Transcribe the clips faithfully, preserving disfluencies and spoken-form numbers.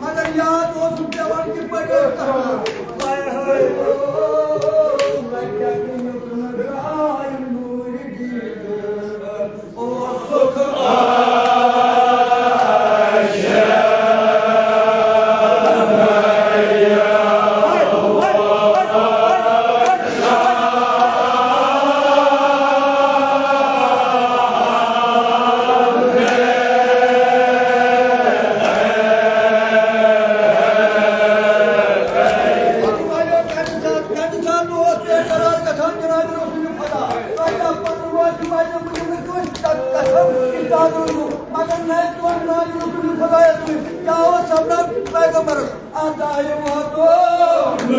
مگر یاد اوسُم پٮ۪وان کِتھ پٲٹھۍ ٲسۍ کران۔ مگر نَے تُہُنٛد ناو یوٗسُف خۄدایَس نِش۔ کیٛاہ اوس سَپدان پیغمبرَس؟ اَتھ آیہِ واتُن۔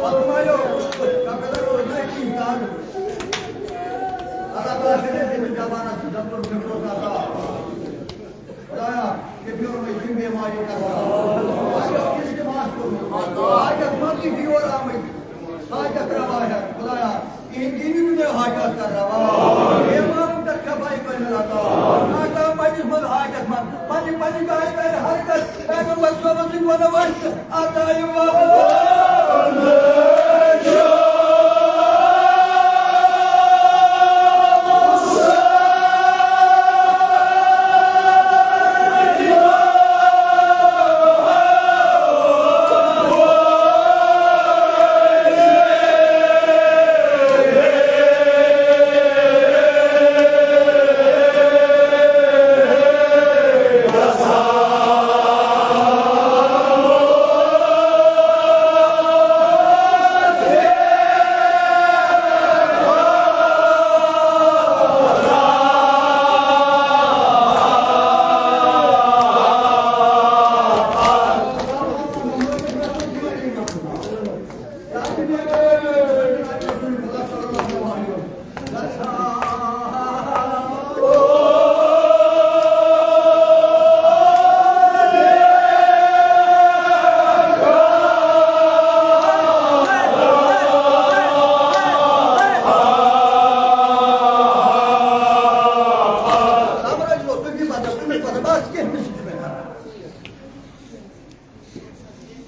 پتہٕ ما یو، کَمہِ دۄہ روز نہ کِہیٖنۍ کَر۔ اللہ تعالیٰ کٔرِنۍ تٔمِس زبانَس ڈاکٹر فردوس عطا۔ خدایا، یہِ پیوٚو مےٚ یِم بیمارِ کران۔ اَسہِ اوس اِلتِماس کوٚرمُت۔ حاجت مند تہِ چھِ یور آمٕتۍ۔ حاجت روا ہٮ۪تھ۔ خدایا، تِہِنٛدۍ دِنہٕ نہٕ مےٚ حاجت کر روا۔ بیمارن کر شفاعی کٲمِل عطا۔ آسا مجلس منٛز حاجت مند۔ پننہِ پننہِ جایہِ کرِ حرکت۔ پیغمبر صٲبَس سۭتۍ وَنو أسۍ، عطا یہِ واپس۔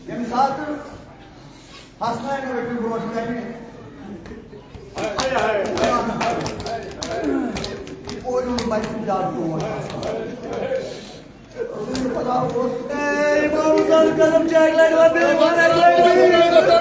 ییٚمہِ ساتہٕ حسناین رٔٹِو برونٛٹھ کنہِ۔ اورٕ یور بچہِ زیادٕ ٹوٹھ۔ رسول خدا اوس۔ اے امام حسین قدم چاک لڑوا بے وانا۔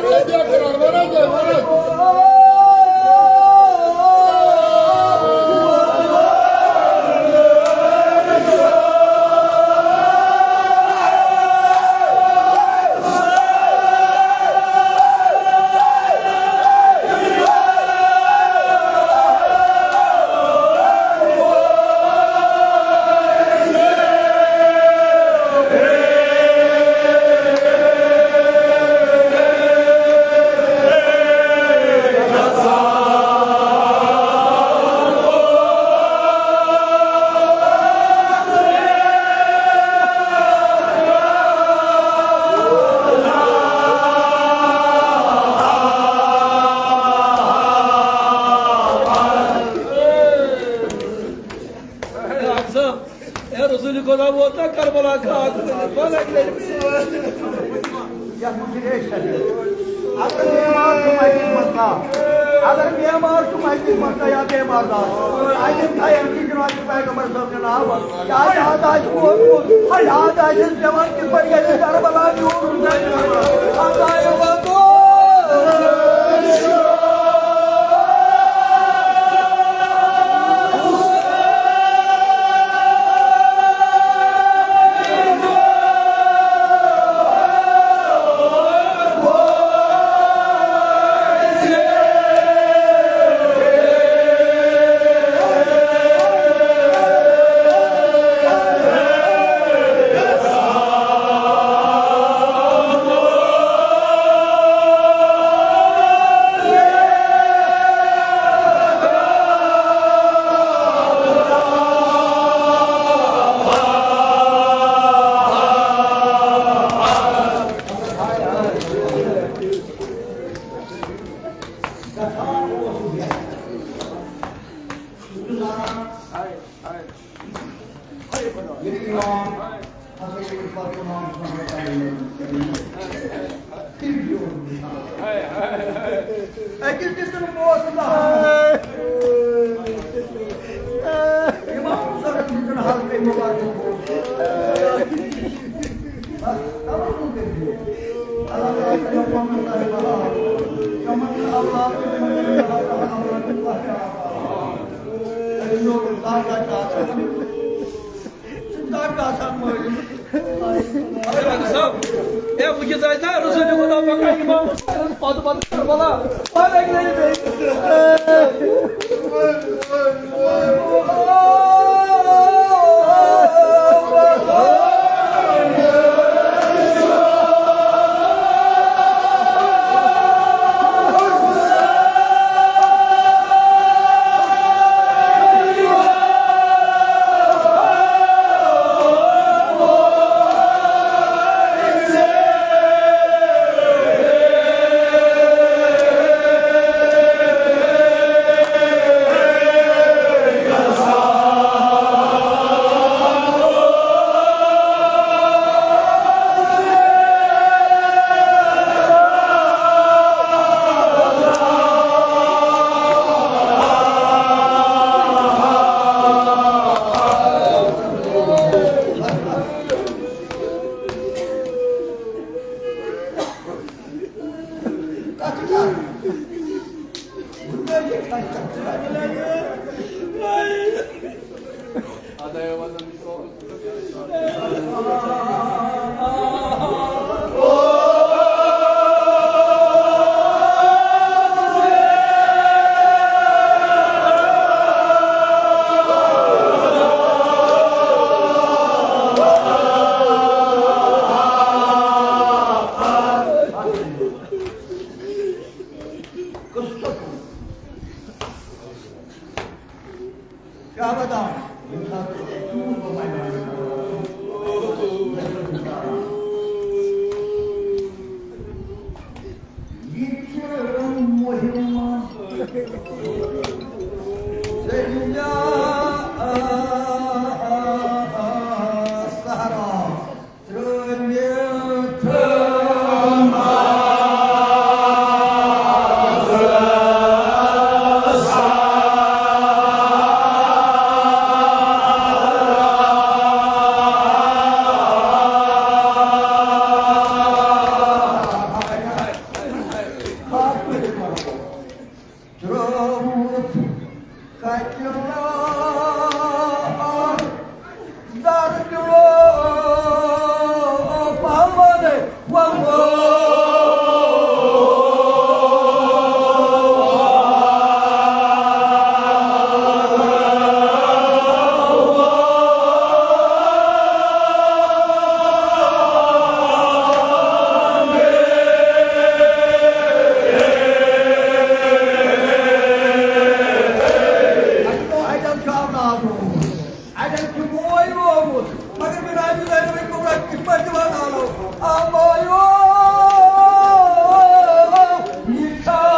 اے رسول خدا ووت نا کربلا خاک۔ یتھ منٛز چھِ ریش سَتھ۔ اگر بیمار چھُ مسجدِ منٛز کانٛہہ، اگر بیمار چھُ مسجدِ منٛز کانٛہہ یا بیمار دار، اَتہِ تھایَن تہِ جناب پیغمبر صٲب سُنٛد ناو۔ یا یاد آسہِ ووتمُت، یاد آسہِ پٮ۪وان کِتھ پٲٹھۍ گژھِ کربلا نیوٗر حسین کربلا۔ أکِس دِژٕن پونٛسہٕ لَہَن۔ اِمام صٲبَن دِژٕن حلقَے مُبارک پونٛسہٕ۔ بس، توکل کٔرِو۔ اللہ تعالیٰ کٔرِو محمد صاحب عطا۔ یِمَن نہٕ اولاد چھِ، تِمَن کٔرِو اللہ تعالیٰ اولاد صالحہ عطا۔ أمۍ لوگ زاکہ چھِ آسان۔ زاکہ آسان مٲلِس۔ اے ڈاکٹر صٲب، اے وٕنکیٚس آسہِ نا رسول خدا پکان اِمام حسینَس پتہٕ پتہٕ کربلا۔ پتہٕ اَکہِ لَٹہِ بیٚیہِ۔ کیٛاہ وَدان؟ ییٚمہِ ساتہٕ ژوٗر گوٚو میدان۔ یہِ چھِ مُہِم سٔرِیا صحرا۔ ترٛووُتھ کتہِ درد پہلوانَے وَنو۔ اَتہِ گوٚو اَتٮ۪ن چھُ آب ناو ترٛوومُت۔ اَتٮ۪ن چھُ بوے روومُت، مگر بِنابِ ذَاتِ کُبریٰ کِتھ پٲٹھۍ دِوان آلو؟ آمایو نِشان۔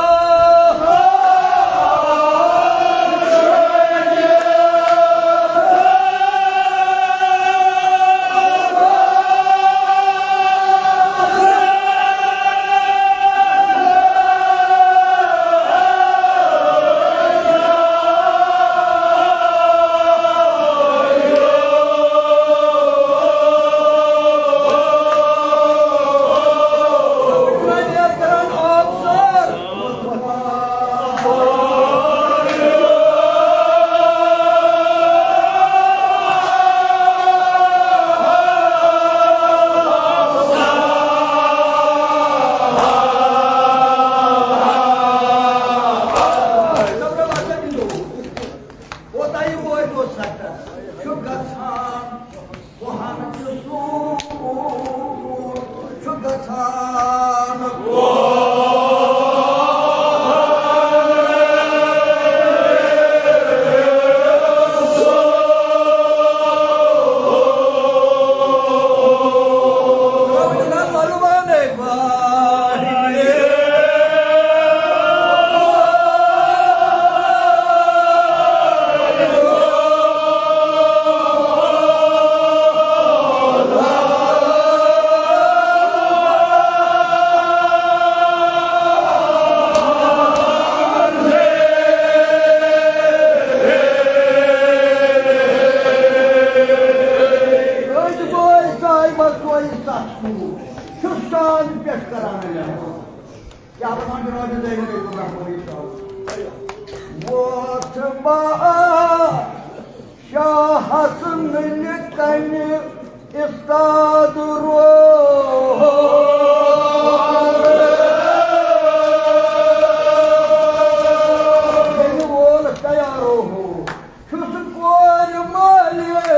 کوتاہ یہِ وٲتۍ اوس سَکھ، چھُ گژھان۔ کوہن تہِ سوٗر چھُ گژھان۔ کیٛاہ وَنان جناب زینب کُبریٰ پوری صٲب؟ ووت با شاہس ننہِ کنہِ استاد رو۔ ییٚلہِ وول تیارو ہو، چھُس کورِ مٲلِس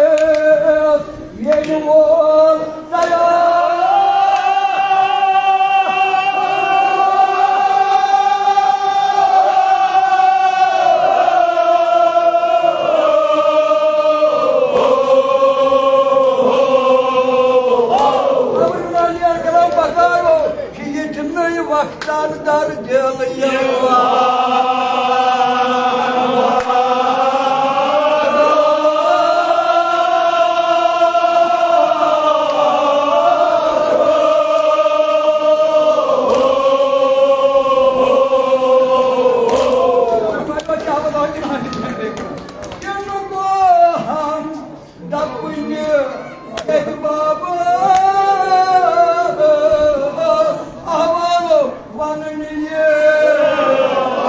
ییٚلہِ وول تیار۔ خبر مٲلِس کرو پکارو، چھِ ییٚتہِ نٔے وقت۔ دپنہِ تیٚلہِ بابا، احوال وننہِ یہِ۔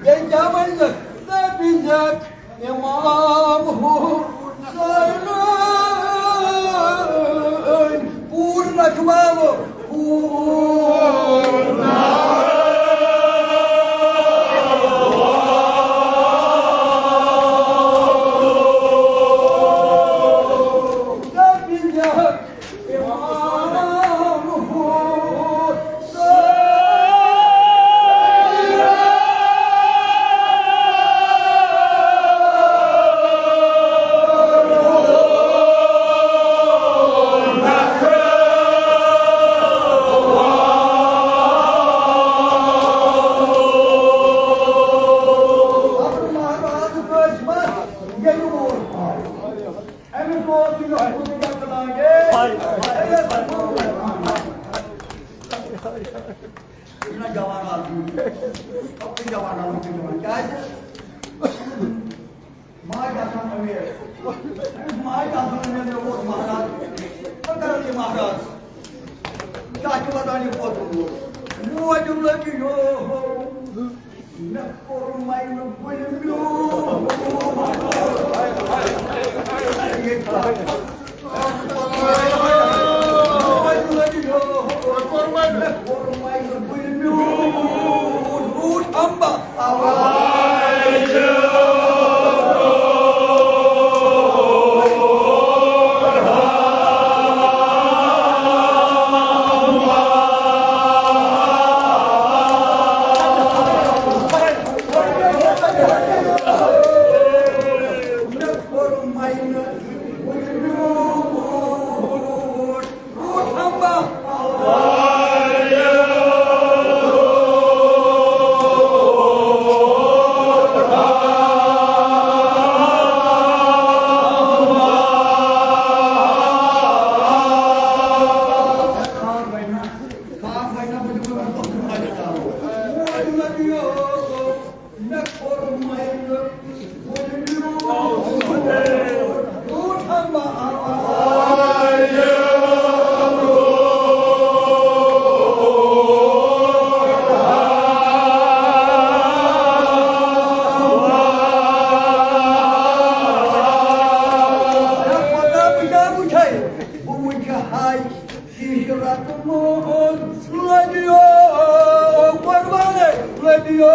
بیٚیہِ کیٛاہ ؤنِو؟ نبی جان، امام حسین، پوٗرٕ نکھٕ والو، پوٗرٕ نبی جان، امام حسین۔ مہراز کٲنٛسہِ ما ییٚلہِ اوس أمِس اوس یہِ چھُنہ جوان آز، یہِ چھُنہ جوان آز، یہِ چھُنہ جوان۔ کیٛازِ؟ ماجہِ آسان أمیٖر، أمِس ماجہِ آسان أمیٖر، مےٚ ووت مہراز، بہٕ کَرٕ یہِ مہراز۔ کیٛاہ چھُ وَدان یہِ ووتمُت؟ موج لٔگۍ یو۔ مےٚ کوٚر مَینہٕ گُلہِ میوٗٹھ۔ مےٚ کوٚر مَینہٕ گُلہِ میوٗٹھ، میوٗٹھ اَمبا۔ بہٕ وٕچھِ ہاے شیٖشہٕ رَتہٕ مون، لٔبیو قۄربانَے، لٔبیو۔